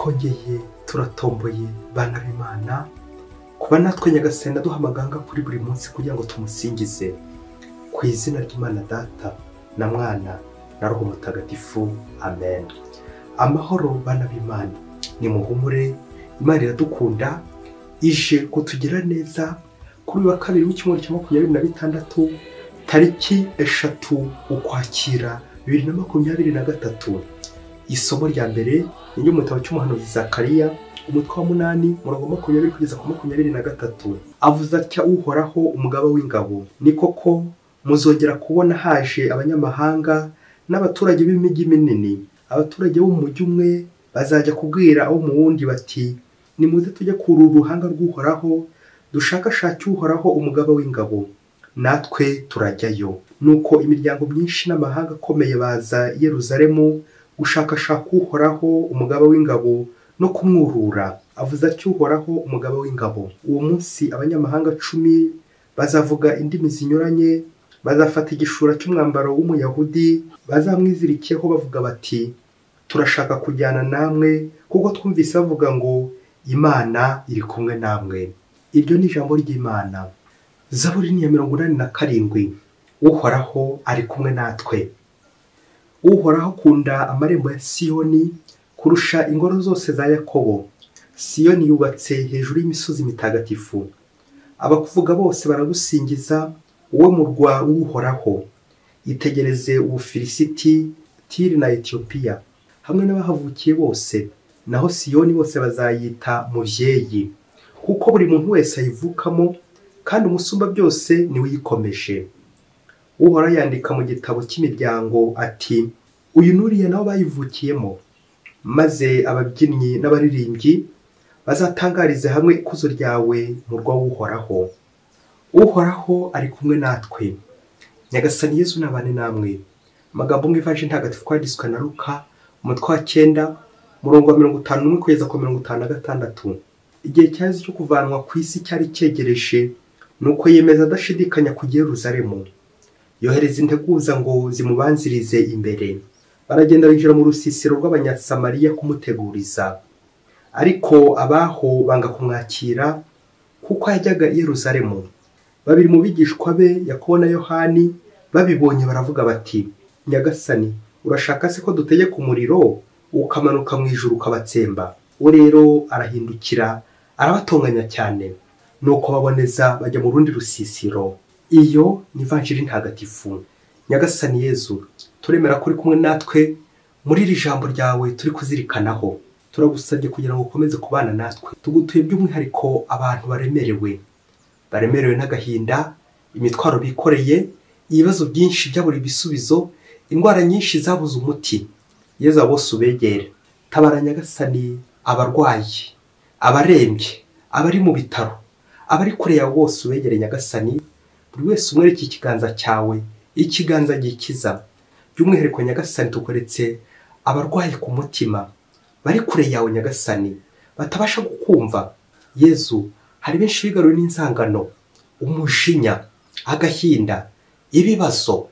Twongeye turatomboye bana b'Imana kuba natwe Nyagasani aduha kuri buri munsi kugira ngo tumusingize ku izina ry'Imana Data na Mwana na Roho Mutagatifu, amen. Amahoro bana b'Imana, nimuhumure, Imana iradukunda, ije kutugira neza. Kuri wa kabiri w'icyumweru cya 26 tariki 3 Ukwakira 2023, isomo rya mbere ni mu gitabo cy'umuhanuzi Zakariya umutwe wa 8 murongo 20 kugeza ku 23. Avuze atya Uhoraho umugaba w'ingabo: ni koko muzongera kubona haje abanyamahanga n'abaturage b'imijyi minini. Abaturage bo mu mujyi umwe bazajya kubwira abo mu wundi bati: nimuze tujye kuri uruhanga rw'Uhoraho, dushakashake Uhoraho umugaba w'ingabo, natwe turajyayo. Nuko imiryango myinshi n'amahanga akomeye baza i Yerusalemu gushakashaka Uhoraho umugaba w'ingabo no kumwurura. Avuze atyo Uhoraho umugaba w'ingabo: uwo munsi abanyamahanga 10 bazavuga indimi zinyuranye, bazafata igishura cy'umwambaro w'umuyahudi, bazamwizirikeho bavuga bati: turashaka kujyana namwe, kuko twumvise bavuga ngo Imana iri kumwe namwe. Iryo ni ijambo ry'Imana. Zaburi ni ya 87. Uhoraho ari kumwe natwe. Uhoraho akunda amarembo ya Siyoni kurusha ingoro zose za Yakobo. Siyoni yubatse hejuru y'imisozi mitagatifu. Abakuvuga bose baragusingiza, wowe murwa w'Uhoraho. Itegereze Ubufilisiti, Tiri na Etiyopiya hamwe n'abahavukiye bose. Naho Siyoni bose bazayita muvyeyi, kuko buri muntu wese ayivukamo, kandi umusumba byose niwe uyikomeje. Uhoraho yandika mu gitabo cy'imiryango ati: uyu nuriya nabo bayivukiyemo. Maze ababyinnyi n'abaririmbyi bazatangarize hamwe ikuzo ryawe, murwa w'Uhoraho. Uhoraho ari kumwe natwe. Nyagasani Yezu nabane namwe. Amagambo mu Ivanjiri Ntagatifu kwanditswe na Luka umutwe wa 9 murongo wa 51 kugeza ku 56. Igihe cya Yezu cyo kuvanwa ku isi cyari cyegereje, nuko yemeza adashidikanya kujya i Yerusalemu. Yohereza integuza ngo zimubanzirize imbere. Baragenda binjira mu rusisiro rw'Abanyasamariya kumuteguriza, ariko abaho banga kumwakira kuko yajyaga i Yerusalemu. Babiri mu bigishwa be, Yakobo na Yohani, babibonye baravuga bati: Nyagasani, urashaka se ko dutegeka umuriro ukamanuka mu ijuru ukabatsemba? We rero arahindukira arabatonganya cyane, nuko baboneza bajya mu rundi rusisiro. Iyo ni Ivanjiri Ntagatifu. Nyagasani Yezu, turemera ko uri kumwe natwe muri iri jambo ryawe turi kuzirikanaho. Turagusabye kugira ngo ukomeze kubana natwe. Tugutuye by'umwihariko abantu baremerewe n'agahinda, imitwaro bikoreye, ibibazo byinshi byabura ibisubizo, indwara nyinshi zabuze umuti. Yezu abo bose ubegere. Tabara Nyagasani abarwayi, abarembye, abari mu bitaro, abari kure yawe bose ubegere Nyagasani. Buri wese umwereke ikiganza cyawe, ikiganza gikiza. By'umwihariko Nyagasani tukweretse abarwayi ku mutima, bari kure yawe Nyagasani, batabasha kukumva. Yezu, hari benshi bigaruwe n'inzangano, umujinya, agahinda, ibibazo,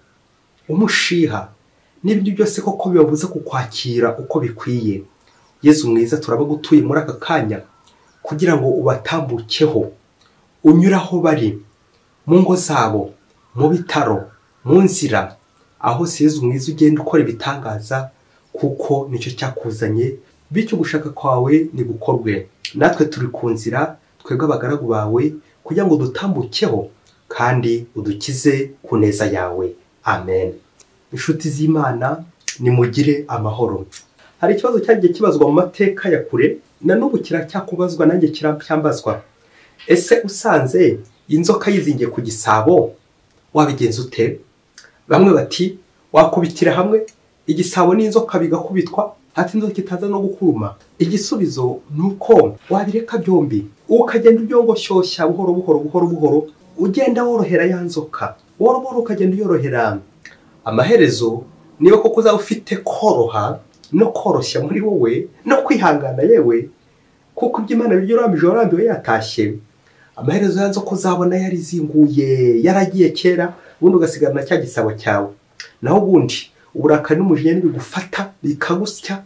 umushiha n'ibindi byose koko bibabuza kukwakira uko bikwiye. Yezu mwiza, turabagutuye muri aka kanya kugira ngo ubatambukeho, unyure aho bari, mu ngo zabo, mu bitaro, mu nzira, aho Yezu mwiza ugenda ukora ibitangaza, kuko nicyo cyakuzanye. Bityo gushaka kwawe ni gukorwe. Natwe turi ku nzira, twebwe abagaragu bawe, kugira ngo dutambukeho kandi udukize ku neza yawe. Amen. Inshuti z'Imana, nimugire amahoro. Hari ikibazo cyagiye kibazwa mu mateka ya kure, na n'ubu kiracyakubazwa, nanjye kiracyambazwa. Ese usanze inzoka yizingiye ku gisabo wabigenza ute? Bamwe bati wakubitira hamwe igisabo n'inzoka bigakubitwa, hati inzoka itaza no gukuruma. Igisubizo ni uko wabireka byombi, ukagenda ubyongoshyosha buhoro buhoro buhoro buhoro, ugenda worohera ya nzoka, buhoro buhoro ukagenda uyorohera. Amaherezo niba koko uzaba ufite koroha no koroshya muri wowe no kwihangana, yewe kuko ibyo Imana bijya urambije warambiwe yatashye, amaherezo ya nzoka uzabona yarizinguye, yaragiye kera, ubundi ugasigarana cya gisabo cyawe. Naho ubundi uburakari n'umujinya nibigufata bikagusya,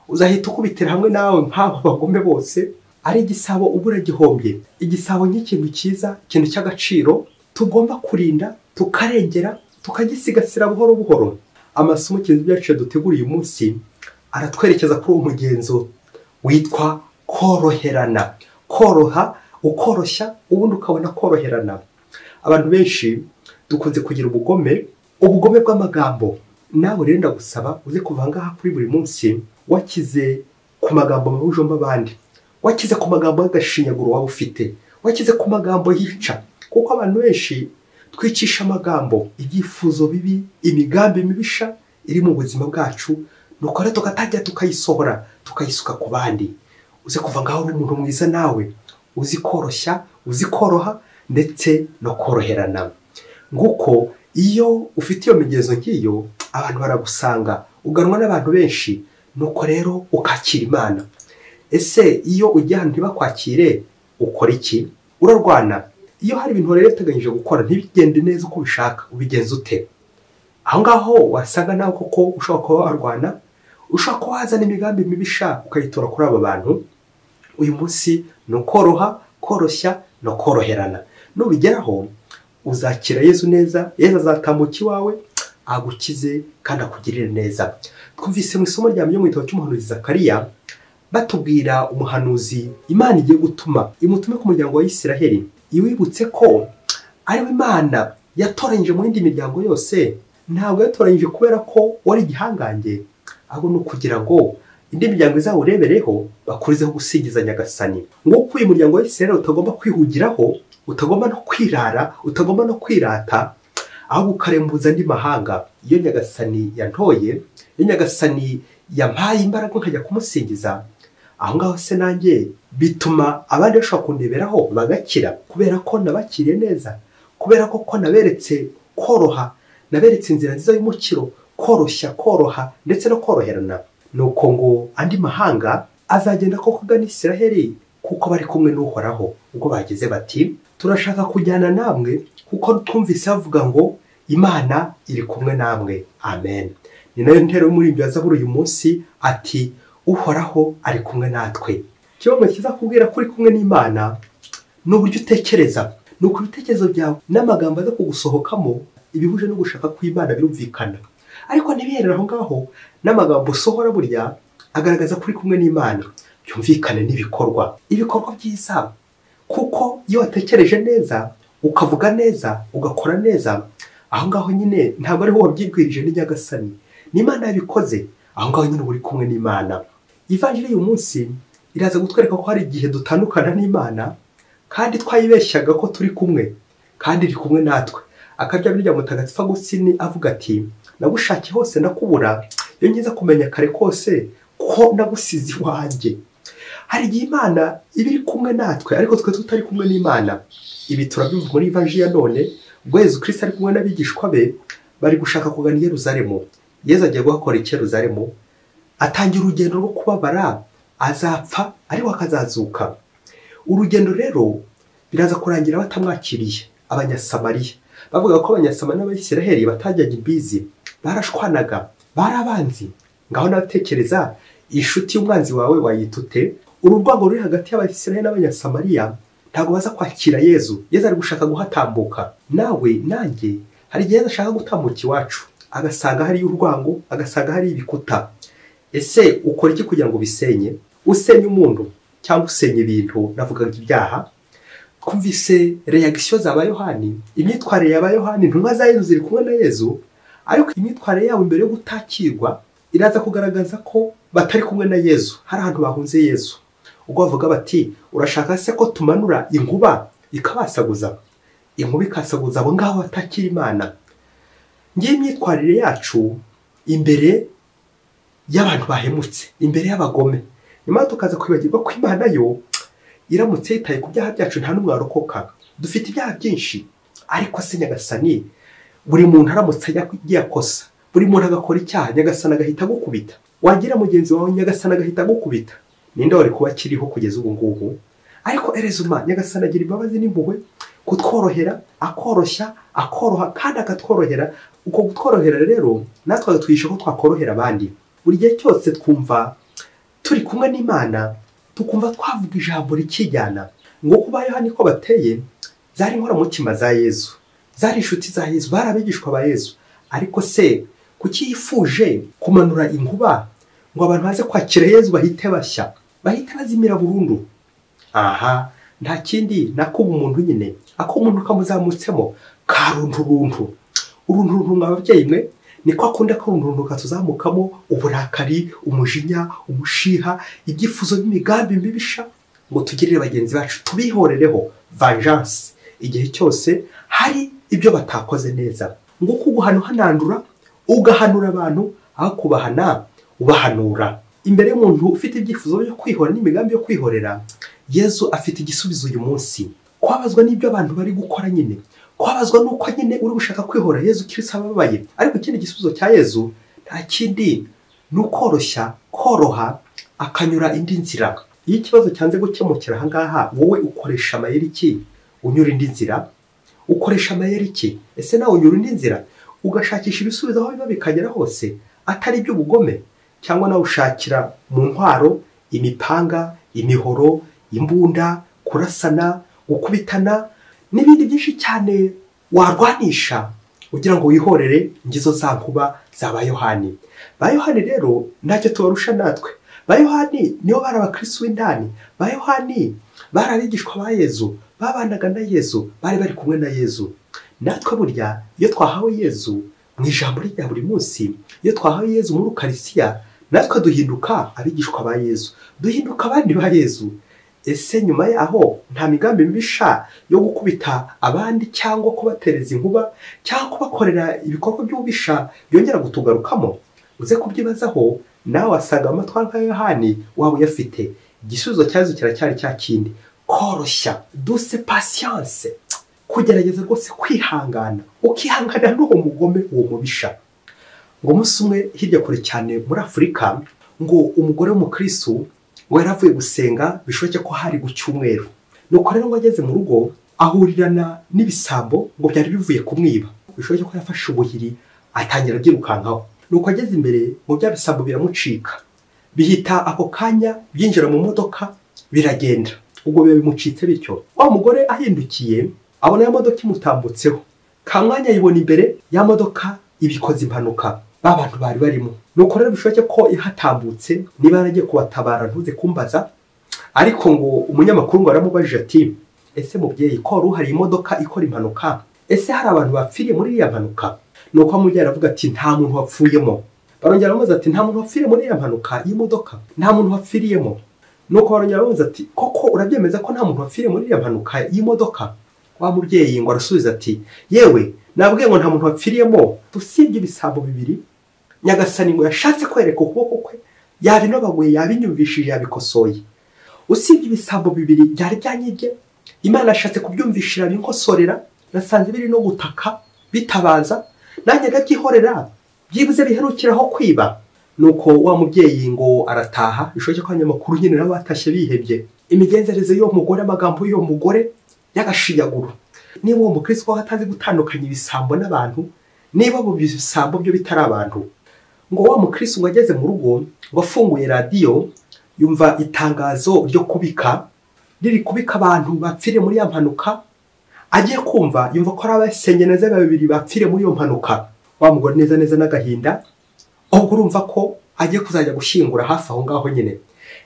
Uzahita ukubitira hamwe nawe nk'abo bagome bose. Ari igisabo ubura gihombye. Igisabo nk'ikintu cyiza, ikintu cy'agaciro tugomba kurinda, tukarengera, tukagisigasira buhoro buhoro. Amasomo kiliziya yacu duteguriye uyu munsi aratwerekeza kuri uwo mugenzo witwa koroherana. Koroha, ukoroshya, ubundi ukabona koroherana. Abantu benshi dukunze kugira ubugome, ubugome bw'amagambo. Nawe rero ndagusaba uze kuva ngaha kuri buri munsi wakize ku magambo mabi ujomba abandi, wakize ku magambo y'agashinyaguro waba ufite, wakize ku magambo yica. Kuko abantu benshi twicisha amagambo, ibyifuzo bibi, imigambi mibisha iri mu buzima bwacu, nuko rero tugatangira tukayisohora, tukayisuka ku bandi. Uze kuva ngaho uri umuntu mwiza nawe, uzi koroshya, uzi koroha ndetse no koroherana. Nguko iyo ufite iyo migenzo ngiyo, abantu baragusanga, uganwa n'abantu benshi, nuko rero ukakira Imana. Ese iyo ujya ahantu ntibakwakire ukora iki? Urarwana. Iyo hari ibintu rero uteganyije gukora ntibigende neza uko ubishaka, ubigenza ute? Aho ngaho wasanga nawe koko ushobora kuba warwana, ushobora kuba wazana imigambi mibisha ukayitora kuri aba bantu. Uyu munsi ni ukoroha, koroshya no koroherana. Nubigeraho uzakira Yezu neza, Yezu azatambuka iwawe agukize kandi akugirire neza. Twumvise mu isomo rya mbere mu gitabo cy'umuhanuzi Zakariya batubwira umuhanuzi Imana igiye gutuma imutume ku muryango wa Isiraheli, iwibutse ko ari Imana yatoranyije mu yindi miryango yose. Ntabwo yatoranyije kubera ko wari igihangange, ahubwo ni ukugira ngo indi miryango izawurebereho bakurizeho gusingiza Nyagasani. Nk'uko uyu muryango wa Isiraheli utagomba kwihugiraho, utagomba no kwirara, utagomba no kwirata, ahubwo ukarembuza andi mahanga. Iyo Nyagasani yantoye, iyo Nyagasani yampaye imbaraga nkajya kumusingiza, aho ngaho se nanjye bituma abandi bashobora kundeberaho bagakira, kubera ko nabakiriye neza, kubera ko naberetse koroha, naberetse inzira nziza y'umukiro, koroshya, koroha ndetse no koroherana. Nuko ngo andi mahanga azagenda koko agana Isiraheli, kuko bari kumwe n'Uhoraho. Ubwo bageze bati turashaka kujyana namwe, kuko twumvise bavuga ngo Imana iri kumwe namwe. Amen. Ni nayo ntero y'umuririmbyi wa Zaburi uyu munsi ati Uhoraho ari kumwe natwe. Kimwe kizakubwira ko uri kumwe n'Imana ni uburyo utekereza, ni uko ibitekerezo byawe n'amagambo aza kugusohokamo ibihuje no gushaka kw'Imana birumvikana. Ariko ntibiherere aho ngaho, n'amagambo usohora burya agaragaza ko uri kumwe n'Imana. Byumvikane n'ibikorwa, ibikorwa byiza, kuko iyo watekereje neza, ukavuga neza, ugakora neza, aho ngaho nyine ntabwo ariho wabyibwirije, ni Nyagasani, ni Imana yabikoze. Aho ngaho nyine uri kumwe n'Imana. Ivanjiri y'uyu munsi iraza gutwereka ko hari igihe dutandukana n'Imana kandi twayibeshyaga ko turi kumwe, kandi iri kumwe natwe. Akabya birya Mutagatifu Agusitini avuga ati nagushakiye hose nakubura, iyo ngize kumenya kare kose ko nagusize iwanjye. Hari igihe Imana iba iri kumwe natwe ariko twe tutari kumwe n'Imana. Ibi turabyumva muri Ivanjiri ya none, ubwo Yezu Kristo ari kumwe n'abigishwa be bari gushaka kugana i Yerusalemu. Yezu agiye guhakora i Yerusalemu, atangira urugendo rwo kubabara, azapfa ariko akazazuka. Urugendo rero biraza kurangira batamwakiriye. Abanyasamariya bavuga ko Abanyasamariya n'Abayisiraheli batajyaga imbizi, barashwanaga, barabanzi. Ngaho natekereza inshuti y'umwanzi wawe wayita ute? Uru rwango ruri hagati y'Abayisiraheli n'Abanyasamariya ntabwo baza kwakira Yezu. Yezu ari gushaka guhatambuka. Nawe nanjye hari igihe ashaka gutambuka iwacu, agasanga hari urwango, agasanga hari ibikuta. Ese ukora iki kugira ngo bisenye? Usenya umuntu cyangwa usenya ibintu? Navuga ibyaha. Twumvise reaction za Yohani, imyitwarire ya Yohani, intumwa za Yezu ziri kumwe na Yezu, ariko imyitwarire yabo imbere yo gutakirwa iraza kugaragaza ko batari kumwe na Yezu. Hari ahantu bahunze Yezu, ubwo bavuga bati urashaka se ko tumanura inkuba ikabasaguza? Inkuba ikasaguza abo ngaho batakira Imana. Ngiye imyitwarire yacu imbere y'abantu bahemutse, imbere y'abagome, nyuma tukaza kwibagirwa ko Imana yo iramutse yitaye ku byaha byacu nta n'umwe warokoka. Dufite ibyaha byinshi, ariko se Nyagasani buri muntu aramutse agiye akosa, buri muntu agakora icyaha, Nyagasani agahita agukubita. Wagira mugenzi wawe Nyagasani agahita agukubita, ninde wari kuba akiriho kugeza ubu ngubu? Ariko erezuma Nyagasani agira imbabazi n'impuhwe, kutworohera, akoroshya, akoroha kandi akatworohera. Uko kutworohera rero natwe agatwigisha ko twakorohera abandi. Buri gihe cyose twumva Turi kumwe n'Imana tukumva twavuga ijambo rikijyana. Ngo kuba Yohani ko bateye zari inkoramutima za Yezu, zari inshuti za Yezu, bari abigishwa ba Yezu. Ariko se kuki yifuje kumanura inkuba ngo abantu baze kwakira Yezu bahite bashya, bahite bazimira burundu? Aha nta kindi nako umuntu nyine ako umuntu kamuzamutsemo karunturuntu. Urunturuntu mwa babyeyi mwe niko akunda ko urunturuntu katuzamukamo uburakari, umujinya, umushiha, ibyifuzo n'imigambi mibisha ngo tugirire bagenzi bacu tubihorereho vengeance igihe cyose hari ibyo batakoze neza. Ngo kuguhana uhanandura, ugahanura abantu aho kubahana ubahanura. Imbere y'umuntu ufite ibyifuzo byo kwihora n'imigambi yo kwihorera, Yezu afite igisubizo uyu munsi. Kwabazwa n'ibyo abantu bari gukora nyine, kwabazwa n'uko nyine uri gushaka kwihora, Yezu Kristo ababaye. Ariko ikindi gisubizo cya Yezu nta kindi, ni ukoroshya, koroha, akanyura indi nzira. Iyo ikibazo cyanze gukemukira aha ngaha, wowe ukoresha amayeri ki? Unyura indi nzira. Ukoresha amayeri ki? Ese nawe unyura indi nzira ugashakisha ibisubizo aho biba bikagera hose, atari iby'ubugome? Cyangwa nawe ushakira mu ntwaro, imipanga, imihoro, imbunda, kurasana, gukubitana n'ibindi byinshi cyane warwanisha ugira ngo wihorere ngizo za nkuba za ba Yohani. Ba Yohani rero ntacyo tubarusha natwe. Ba Yohani nibo bari abakristo w'indani. Ba Yohani bari abigishwa ba Yezu, babanaga na Yezu, bari bari kumwe na Yezu. Natwe burya iyo twahawe Yezu mu ijambo rya buri munsi, iyo twahawe Yezu muri Ukarisiya, natwe duhinduka abigishwa ba Yezu, duhinduka abandi ba Yezu. Ese nyuma yaho nta migambi mibisha yo gukubita abandi cyangwa kubatereza inkuba cyangwa kubakorera ibikorwa by'ububisha byongera gutugarukamo? Uze kubyibazaho nawe, wasanga amatwara nka Yohani waba uyafite. Igisubizo cyazo kiracyari cya kindi: koroshya, douce patience, kugerageza rwose kwihangana, ukihangana n'uwo mugome, uwo mubisha. Ngo umunsi umwe hirya kure cyane muri Afurika, ngo umugore w'umukristo ngo yaravuye gusenga, bishoboke ko hari ku cyumweru. Nuko rero ngo ageze mu rugo ahurirana n'ibisambo ngo byari bivuye kumwiba, bishoboke ko yafashe ubuhiri atangira abyirukankaho. Nuko ageze imbere ngo bya bisambo biramucika, bihita ako kanya byinjira mu modoka biragenda. Ubwo biba bimucitse bityo. Wa mugore ahindukiye abona ya modoka imutambutseho, kamwanya ayibona imbere ya modoka ibikoze impanuka, ba bantu bari barimo. Nuko rero bishoboke ko ihatambutse, niba yaragiye kubatabara ntuze kumbaza, ariko ngo umunyamakuru ngo aramubajije ati: ese mubyeyi ko wari uhari imodoka ikora impanuka, ese hari abantu bapfiriye muri iriya mpanuka? Nuko amubyeyi aravuga ati: nta muntu wapfuyemo. Barongera baramubaza ati: nta muntu wapfiriye muri iriya mpanuka y'imodoka, nta muntu wapfiriyemo. Nuko barongera baramubaza ati: koko urabyemeza ko nta muntu wapfiriye muri iriya mpanuka y'imodoka? Wa mubyeyi ngo arasubiza ati: yewe nabwiye ngo nta muntu wapfiriyemo, usibye ibisambo bibiri Nyagasani ngo yashatse kwereka ukuboko kwe, yabinobaguye, yabinyumvishije, yabikosoye. Usibye ibisambo bibiri byari byanyibye, Imana yashatse kubyumvishira binkosorera, nasanze biri no gutaka bitabaza, nanjye ndabyihorera, byibuze biherukiraho kwiba. Nuko wa mubyeyi ngo arataha, bishoboke ko abanyamakuru nyine nabo batashye bihebye. Imigenzereze y'uwo mugore, amagambo y'uwo mugore y'agashinyaguro. Niba uwo mukristo waba atazi gutandukanya ibisambo n'abantu, niba abo bisambo byo bitari abantu. Ngo wa mukristo ngo ageze mu rugo, ngo afunguye radiyo yumva itangazo ryo kubika, riri kubika abantu bapfiriye muri ya mpanuka. Agiye kumva yumva ko ari abasengeneza babiri bapfiriye muri iyo mpanuka. Wa mugore neza neza n'agahinda, ubwo urumva ko agiye kuzajya gushyingura hafi aho ngaho nyine.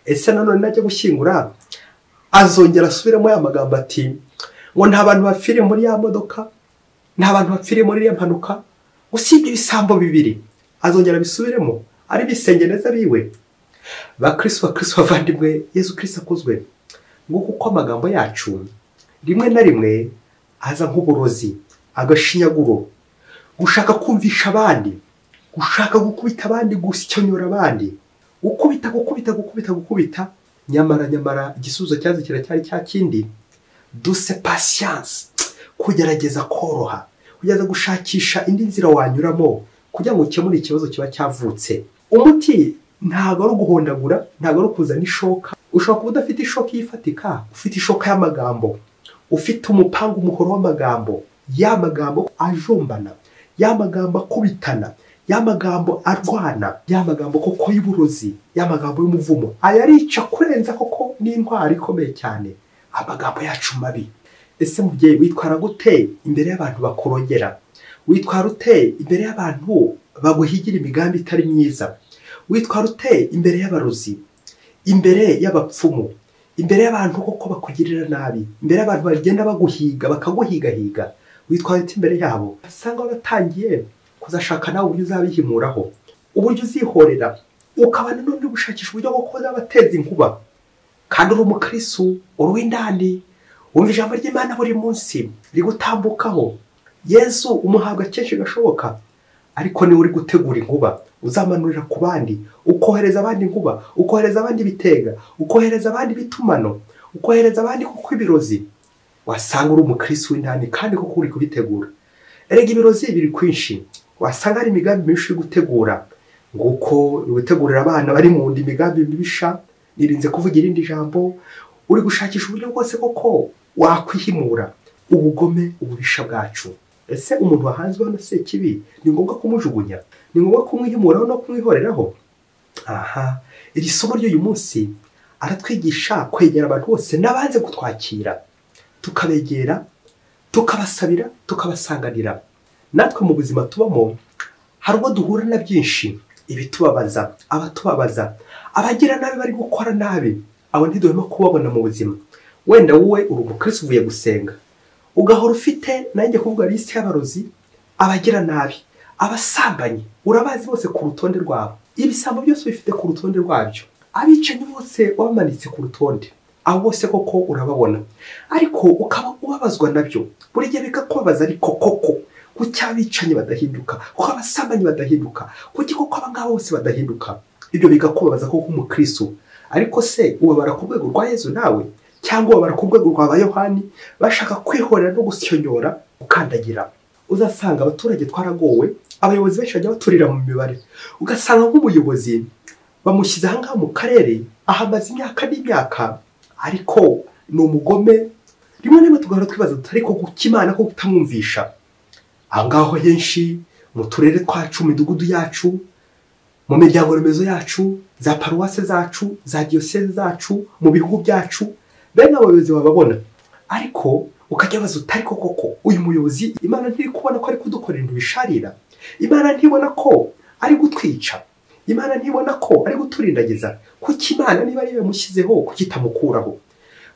Ese nanone najya gushyingura azongera asubiremo ya magambo ati: ngo nta bantu bapfiriye muri ya modoka, nta bantu bapfiriye muri ya mpanuka, usibye ibisambo bibiri. Azongera bisubiremo ari bisengeneza biwe. Bakristo, bakristo bavandimwe, Yezu Kristo akuzwe. Ngo kuko amagambo yacu rimwe na rimwe aza nk'uburozi, agashinyaguro, gushaka kumvisha abandi, gushaka gukubita abandi, gusyonyora abandi, gukubita, gukubita, gukubita, gukubita. Nyamara nyamara igisubizo cyazo kiracyari cya kindi: douce patience, kugerageza koroha, kugerageza gushakisha indi nzira wanyuramo kugira ngo ukemure ikibazo kiba cyavutse. Umuti ntabwo ari uguhondagura, ntabwo ari ukuzana ishoka. Ushobora kuba udafite ishoka ifatika, ufite ishoka y'amagambo, ufite umupanga, umuhoro w'amagambo, ya magambo ajombana, ya magambo akubitana, Ya magambo arwana, ya magambo koko y'uburozi, ya magambo y'umuvumo, ayarica kurenza koko n'intwari ikomeye cyane, amagambo yacu mabi. Ese mubyeyi witwara gute imbere y'abantu bakurogera? Witwara ute imbere y'abantu baguhigira imigambi itari myiza? Witwara ute imbere y'abarozi, imbere y'abapfumu, imbere y'abantu koko bakugirira nabi, imbere y'abantu bagenda baguhiga bakaguhigahiga? Witwara ute imbere yabo? Usanga waratangiye kuzashaka nawe uburyo uzabihimuraho, uburyo uzihorera, ukaba nanone uri gushakisha uburyo bwo kuzabateza inkuba. Kandi uri umukristo, uri uw'indani, wumva ijambo ry'Imana buri munsi rigutambukaho. Yesu umuhabwa kenshi gashoboka, ariko niwe uri gutegura inkuba uzamanurira ku bandi, ukohereza abandi inkuba, ukohereza abandi ibitega, ukohereza abandi ibitumano, ukohereza abandi kuko ibirozi. Wasanga uri umukristo w'indani kandi koko uri kubitegura. Erega ibirozi biri kwinshi, wasanga ari imigambi myinshi uri gutegura, nguko uri gutegurira abana bari mu nda imigambi mibisha, nirinze kuvuga irindi jambo, uri gushakisha uburyo bwose koko wakwihimura ubugome, ububisha bwacu. Ese umuntu wahanzweho na Sekibi ni ngombwa kumujugunya? Ni ngombwa kumwihimuraho no kumwihoreraho? Aha, iri somo ry'uyu munsi aratwigisha kwegera abantu bose n'abanze kutwakira, tukabegera, tukabasabira, tukabasanganira. Natwe mu buzima tubamo hari ubwo duhura na byinshi, ibitubabaza, abatubabaza, abagira nabi bari gukora nabi, abo ntiduhema kubabona mu buzima. Wenda wowe uri umukristo uvuye gusenga, ugahora ufite nanjye kuvuga liste y'abarozi, abagira nabi, abasambanyi, urabazi bose ku rutonde rwabo, ibisambo byose bifite ku rutonde rwabyo, abicanyi bose wabamanitse ku rutonde, abo bose koko urababona, ariko ukaba ubabazwa nabyo buri gihe bikakubabaza. Ariko koko kuki abicanyi badahinduka, kuko abasambanyi badahinduka, kuki koko abangaba bose badahinduka? Ibyo bikakubabaza koko umukristo. Ariko se ubabara ku rwego rwa Yezu nawe, cyangwa ubabara ku rwego rwa Yohani bashaka kwihorera no gusyonyora ukandagira? Uzasanga abaturage twaragowe, abayobozi benshi bajya baturira mu mibare. Ugasanga nk'umuyobozi bamushyize aha ngaha mu karere, ahamaze imyaka n'imyaka, ariko ni umugome. Rimwe na rimwe tugahora twibaza tuti ariko kuki Imana ko kutamwumvisha? Aho ngaho henshi mu turere twacu, mu midugudu yacu, mu miryango remezo yacu, za paruwase zacu, za diyoseze zacu, mu bihugu byacu, bene abayobozi bababona, ariko ukajya baza uti ariko koko uyu muyobozi Imana ntiri kubona ko ari kudukorera ibintu bisharira? Imana ntibona ko ari gutwica? Imana ntibona ko ari guturindagiza? Kuki Imana niba ari yamushyizeho kuki itamukuraho?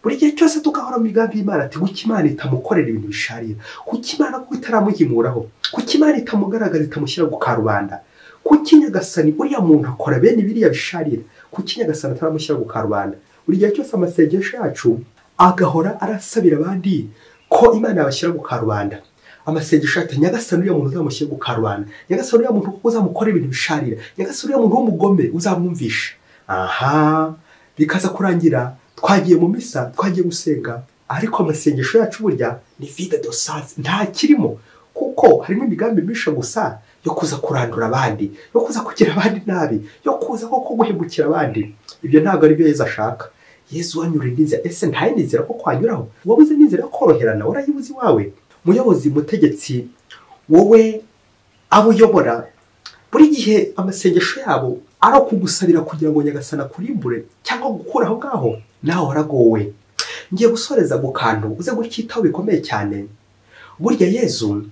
Buri gihe cyose tugahora mu migambi y'Imana ati kuki Imana itamukorera ibintu bisharira? Kuki Imana kuko itaramuhimuraho? Kuki Imana itamugaragaza, itamushyira ku karubanda? Kuki Nyagasani uriya muntu akora bene biriya bisharira? Kuki Nyagasani ataramushyira ku karubanda? Buri gihe cyose amasengesho yacu agahora arasabira abandi ko Imana yabashyira ku karubanda. Amasengesho ati Nyagasani uriya muntu uzamushyira ku karubanda, Nyagasani uriya muntu kuko uzamukora ibintu bisharira, Nyagasani uriya muntu w'umugome uzamwumvisha. Aha bikaza kurangira twagiye mu misa, twagiye gusenga, ariko amasengesho yacu burya ni vide de sens, nta kirimo, kuko harimo imigambi myinshi gusa yo kuza kurandura abandi, yo kuza kugira abandi nabi, yo kuza koko guhemukira abandi. Ibyo ntabwo ari byo Yezu ashaka. Yezu wanyura inzira, ese ntaye nizera ko kwanyuraho? Wabuze n'inzira yo koroherana, warayibuze iwawe. Muyobozi, mutegetsi, wowe abo uyobora, buri gihe amasengesho yabo ari ukugusabira kugira ngo Nyagasani akurimbure cyangwa gukura aho ngaho, nawe waragowe. Ngiye gusoreza ku kantu uze gucyitaho bikomeye cyane. Burya Yezu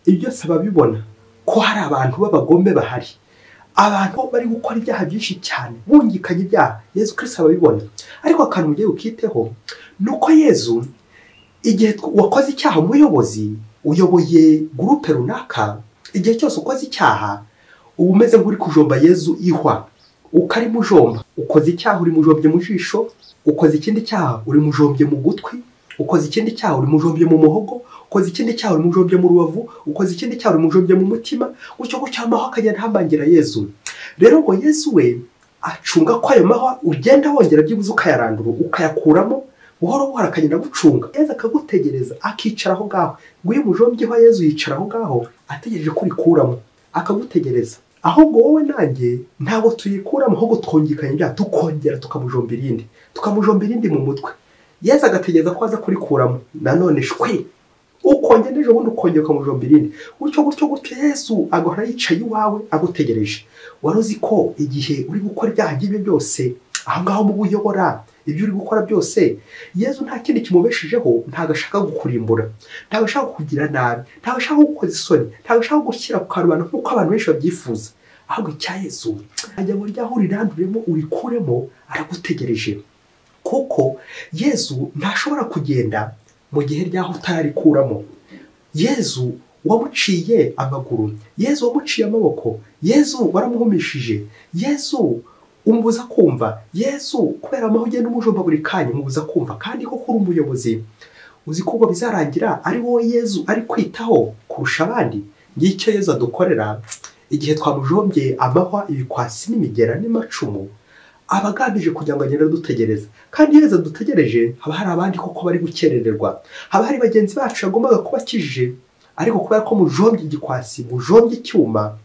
ibyo byose ababibona ko hari abantu b'abagome bahari, abantu bari gukora ibyaha byinshi cyane, bungikanye ibyaha. Yezu Kristo ababibona. Ariko akantu mugiye ukiteho nuko Yezu igihe wakoze icyaha, umuyobozi uyoboye gurupe runaka, igihe cyose ukoze icyaha uba umeze nk'uri kujomba Yezu ihwa, ukari mujomba. Ukoze icyaha uri mujombye mu jisho, ukoze ikindi cyaha uri mujombye mu gutwi, ukoze ikindi cyaha uri mujombye mu muhogo, ukoze ikindi cyaha uri mujombye mu rubavu, ukoze ikindi cyaha uri mujombye mu mutima, gutyo gutyo amahwa akagenda ahamangira Yezu. Rero ngo Yezu we acunga ko ayo mahwa ugenda wongera byibuze ukayarandura, ukayakuramo buhoro buhoro, akagenda gucunga. Yezu akagutegereza, akicara aho ngaho. Ngo iyo umujombye wa Yezu yicara aho ngaho ategereje ko urikuramo, akagutegereza. Ahubwo wowe nanjye ntabwo tuyikuramo, ahubwo twongekanya ibyaha, tukongera tukamujomba irindi, tukamujomba irindi mu mutwe. Yezu agategereza ko aza kurikuramo, nanone shwi Ukongera ejo bundi ukongera ukamujomba irindi, gutyo gutyo gutyo. Yesu agahora yicaye iwawe agutegereje. Wari uzi ko igihe uri gukora ibyaha by'ibyo byose aho ngaho mu buyobora ibyo uri gukora byose, Yesu nta kindi kimubeshejeho, ntabwo ashaka gukurimbura, ntabwo ashaka kukugira nabi, ntabwo ashaka kugukoza isoni, ntabwo ashaka gushyira ku karubanda nk'uko abantu benshi babyifuza. Ahubwo icya Yesu ajya ngo ryaho uriranduremo urikuremo, aragutegereje. Kuko Yesu ntashobora kugenda mu gihe ryaho utarikuramo. Yesu wamuciye amaguru, Yesu wamuciye amaboko, Yesu waramuhumishije, Yesu umubuza kumva, Yesu kubera amaho ugenda umujomba buri kanya umubuza kumva. Kandi koko uri umuyobozi, uzi ko ubwo bizarangira ari wowe Yesu ari kwitaho kurusha abandi. Ngicyo Yesu adukorera igihe twamujombye amahwa, ibikwasi n'imigera n'amacumu, aba agambije kugira ngo agende adutegereza. Kandi iyo Yesu adutegereje, haba hari abandi koko bari gukerererwa, haba hari bagenzi bacu yagombaga kuba akijije, ariko kubera ko mujombye igikwasi, mujombye icyuma,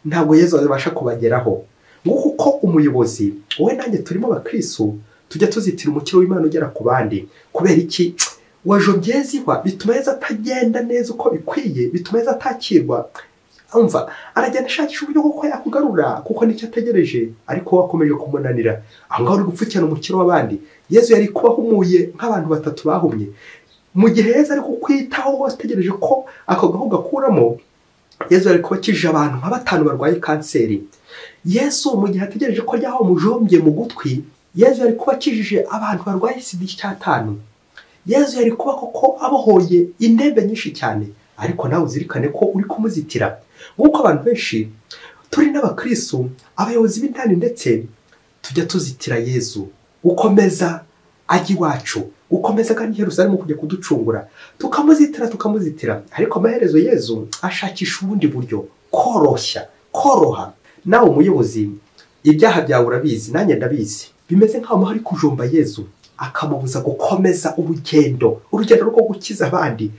ntabwo Yesu abasha kubageraho. Nguko uko umuyobozi, wowe nanjye turimo abakristo, tujya tuzitira umukiro w'Imana ugera ku bandi. Kubera iki? Wajombye Yesu ihwa, bituma Yesu atagenda neza uko bikwiye, bituma Yesu atakirwa. Umva, aragenda ashakisha uburyo bwo yakugarura, kuko nicyo ategereje, ariko wakomeje kumunanira. Aho ngaho uri gupfukirana umukiro w'abandi. Yesu yari kubahumuye nk'abantu batatu bahumye. Mu gihe Yesu ari kukwitaho wategereje ko ako gahu gakuramo, Yesu yari kubakije abantu nka batanu barwaye kanseri. Yesu mu gihe ategereje ko ryaho mujombye mu gutwi, Yesu yari kubakijije abantu barwaye sida 5. Yesu yari kuba koko abohoye indembe nyinshi cyane. Ariko nawe uzirikane ko uri kumuzitira. Nk'uko abantu benshi turi n'abakristo, abayobozi b'indani ndetse tujya tuzitira Yesu gukomeza ajya iwacu, gukomeza kandi Yerusalemu kujya kuducungura, tukamuzitira tukamuzitira. Ariko amaherezo Yesu ashakisha ubundi buryo, koroshya, koroha. Nawe umuyobozi, ibyaha byawe urabizi, nanjye ndabizi, bimeze nk'aho ari kujomba Yesu akamubuza gukomeza urugendo, urugendo rwo gukiza abandi.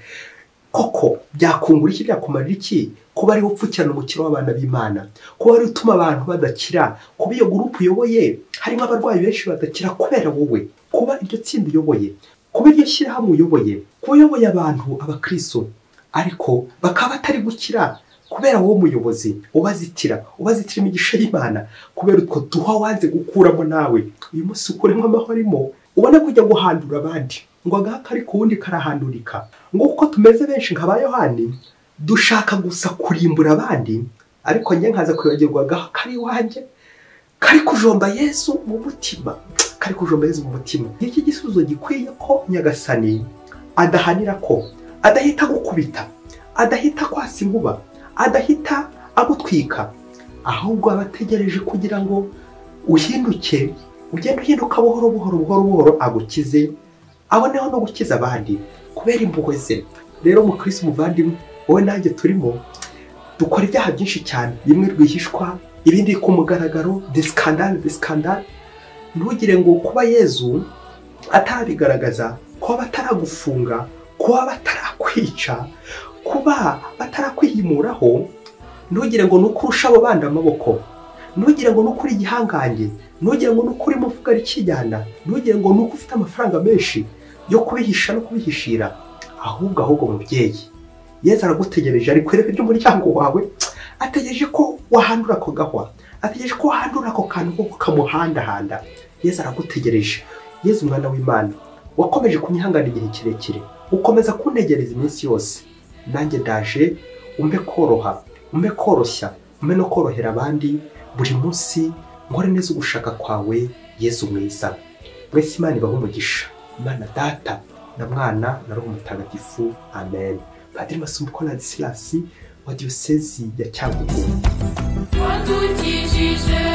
Koko byakungura iki, byakumarira iki kuba ari upfukirana umukiro w'abana b'Imana, kuba ari utuma abantu badakira, kuba iyo gurupu uyoboye harimo abarwayi benshi badakira kubera wowe, kuba iryo tsinda uyoboye, kuba iryo shyirahamwe uyoboye, kuba uyoboye abantu abakristo ariko bakaba batari gukira kubera wowe muyobozi ubazitira, ubazitira imigisha y'Imana kubera utwo duha wanze gukuramo. Nawe uyu munsi ukuremo amahoro arimo, ubone kujya guhandura abandi, ngo agahaka ariko ubundi karahandurika. Ngo uko tumeze benshi nka ba Yohani, dushaka gusa kurimbura abandi, ariko njye nkaza kwibagirwa agaha kari iwanjye, kari kujomba Yesu mu mutima, kari kujomba Yesu mu mutima. Iki gisubizo gikwiye ko Nyagasani adahanira, ko adahita gukubita, adahita kwasa inkuba, adahita agutwika, ahubwo abategereje kugira ngo uhinduke, ugende uhinduka buhoro buhoro buhoro buhoro, agukize, aboneho no gukiza abandi kubera impuhwe ze. Rero mukristo muvandimwe, wowe nanjye turimo dukora ibyaha byinshi cyane, bimwe rwihishwa, ibindi ku mugaragaro, de scandale de scandale. Ntugire ngo kuba Yesu atarabigaragaza, kuba bataragufunga, kuba batarakwica, kuba batarakwihimuraho, ntugire ngo nuko urusha abo bandi amaboko, ntugire ngo nuko uri igihangange, ntugire ngo nuko uri muvuga rikijyana, ntugire ngo nuko ufite amafaranga menshi yo kubihisha no kubihishira. Ahubwo mubyeyi, Yesu aragutegereje, ari kwereka ry'umuryango wawe, ategereje ko wahandura ako gahwa, ategereje ko wahandura ako kantu ko kamuhandahanda. Yesu aragutegereje. Yesu umwana w'Imana, wakomeje kunyihangana igihe kirekire, ukomeza kuntegereza iminsi yose, nanjye ndaje umpe koroha, umpe koroshya, umpe no korohera abandi buri munsi, nkore neza ugushaka kwawe Yesu mwiza. Mwese Imana ibahe umugisha. Imana Data na Mwana na Roho Mutagatifu. Amen. Padiri Masumbuko Ladislas wa Diyosezi ya Cyangugu. Wadukijije.